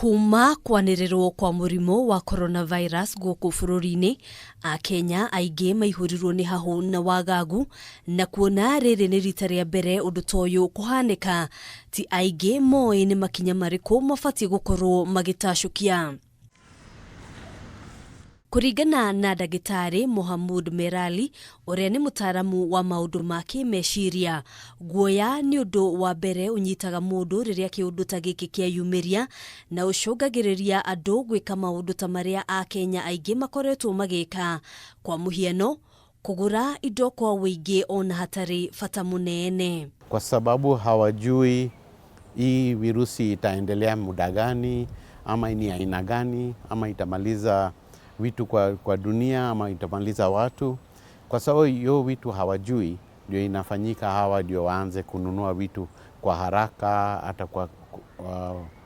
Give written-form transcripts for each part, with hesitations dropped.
Kuma kwanĩrĩrwo kwa mũrimũ wa coronavirus gũkũ bũrũri-inĩ, Akenya aingĩ maihũrirwo nĩ hahũ na wagagu, na kuona rĩrĩ nĩ rita rĩa mbere ũndũ ta ũyũ kũhanĩka, ti aingĩ moĩ nĩ makinya marĩkũ mabatiĩ gũkorwo magĩtacũkia. Kũringana na ndagĩtarĩ Mohamud Merali, ũrĩa nĩ mũtaaramu wa maũndũ ma kĩmeciria, guoya nĩ ũndũ wa mbere ũnyitaga mũndũ rĩrĩa kĩũndũ ta gĩkĩ kĩeyumĩria, na ũcũngagĩrĩria andũ gwĩka maũndũ ta marĩa Akenya aingĩ makoretwo magĩka. Kwa mũhiano, kũgũra indo kwa ũingĩ ona hatarĩ bata mũnene. Kwa sababu hawajui hii virusi itaendelea muda gani, ama ni aina gani, ama itamaliza vitu kwa dunia, ama itamaliza watu. Kwa sababu hiyo vitu hawajui, ndio inafanyika hawa ndio waanze kununua vitu kwa haraka, hata kwa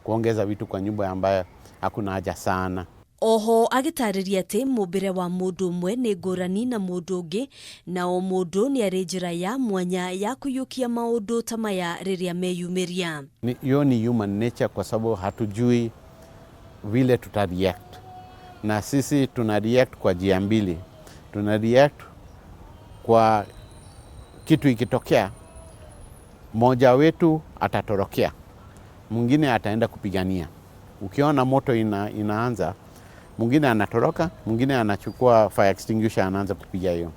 kuongeza vitu kwa nyumba ambayo hakuna haja sana. Oho agĩtarĩria atĩ mũmbĩre wa mũndũ ũmwe nĩ ngũrani na mũndũ ũngĩ, na o mũndũ nĩ arĩ njĩra ya mwanya ya kũiyũkia maũndũ ta maya rĩrĩa meyumĩria. Hiyo ni human nature, kwa sababu hatujui vile tuta react. Na sisi tuna react kwa njia mbili. Tuna react kwa kitu ikitokea, mmoja wetu atatorokea, mwingine ataenda kupigania. Ukiona moto inaanza, mwingine anatoroka, mwingine anachukua fire extinguisher anaanza kupiga hiyo.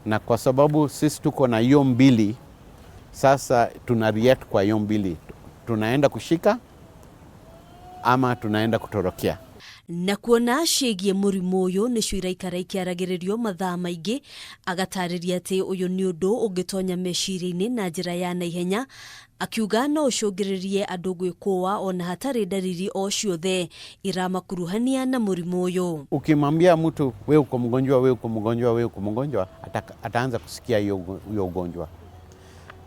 Na kwa sababu sisi tuko na hiyo mbili, sasa tuna react kwa hiyo mbili. Tunaenda kushika ama tunaenda kutorokea. Na kuona ciĩgiĩ mũrimũ ũyũ nĩcio iraikara ikĩaragĩrĩrio mathaa maingĩ, agatarĩria atĩ ũyũ nĩ ũndũ ũngĩtonya meciria-inĩ na njĩra ya naihenya, akiuga no ũcũngĩrĩrie andũ gwĩkũa ona hatarĩ ndariri o ciothe iramakuruhania na mũrimũ ũyũ. Ukimwambia mtu we uko mgonjwa, we uko mgonjwa, we uko mgonjwa, ataanza kusikia hiyo ugonjwa.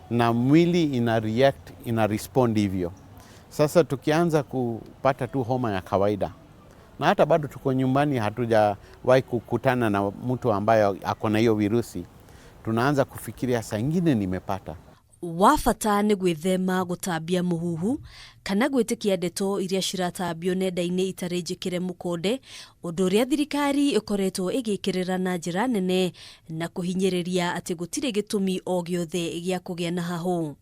Na mwili ina react, ina respond hivyo. Sasa tukianza kupata tu homa ya kawaida, na hata bado tuko nyumbani hatujawahi kukutana na mtu ambaye ako na hiyo virusi, tunaanza kufikiria saa ingine nimepata. Wa bata nĩ gwĩthema gũtambia mũhuhu kana gwĩtĩkia ndeto iria ciratambio nenda-inĩ itarĩ njĩkĩre mũkonde, ũndũ ũrĩa thirikari ĩkoretwo ĩgĩkĩrĩra na njĩra nene na kũhinyĩrĩria atĩ gũtirĩ gĩtũmi o gĩothe gĩa kũgĩa na hahũ.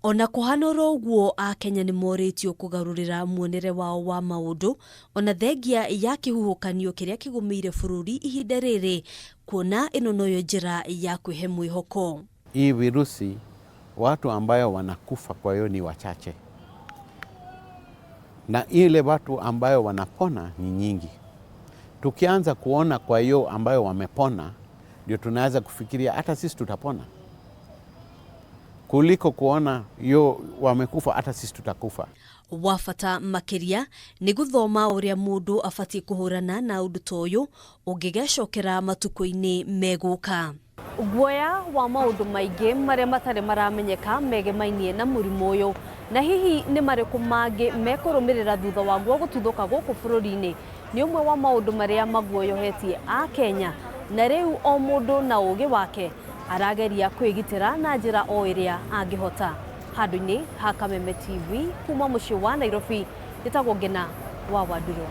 Ona kũhana oro ũguo, Akenya nĩ morĩtio kũgarũrĩra muonere wao wa maũndũ ona thengia ya kĩhuhũkanio kĩrĩa kĩgũmĩire bũrũri ihinda rĩrĩ, kuona ĩno noyo njĩra ya kwĩhe mwĩhoko. Hii virusi watu ambayo wanakufa kwa hiyo ni wachache, na ile watu ambayo wanapona ni nyingi. Tukianza kuona kwa hiyo ambayo wamepona, ndio tunaweza kufikiria hata sisi tutapona, kuliko kuona yo wamekufa hata sisi tutakufa. Wa bata makĩria nĩ gũthoma ũrĩa mũndũ abatiĩ kũhũrana na ũndũ ta ũyũ ũngĩgecokera matukũ-inĩ megũka. Guoya wa maũndũ maingĩ marĩa matarĩ maramenyeka megemainie na mũrimũ ũyũ, na hihi nĩ marĩkũ mangĩ mekũrũmĩrĩra thutha waguo gũtuthũka gũkũ bũrũri-inĩ, nĩ ũmwe wa maũndũ marĩa maguoyohetie Akenya, na rĩu o mũndũ na ũgĩ wake arageria kwĩgitĩra na njĩra o ĩrĩa angĩhota. Handũ-inĩ ha Kameme TV kuma mũciĩ wa Nairobi, njĩtagwo Ngena wa Wanduro.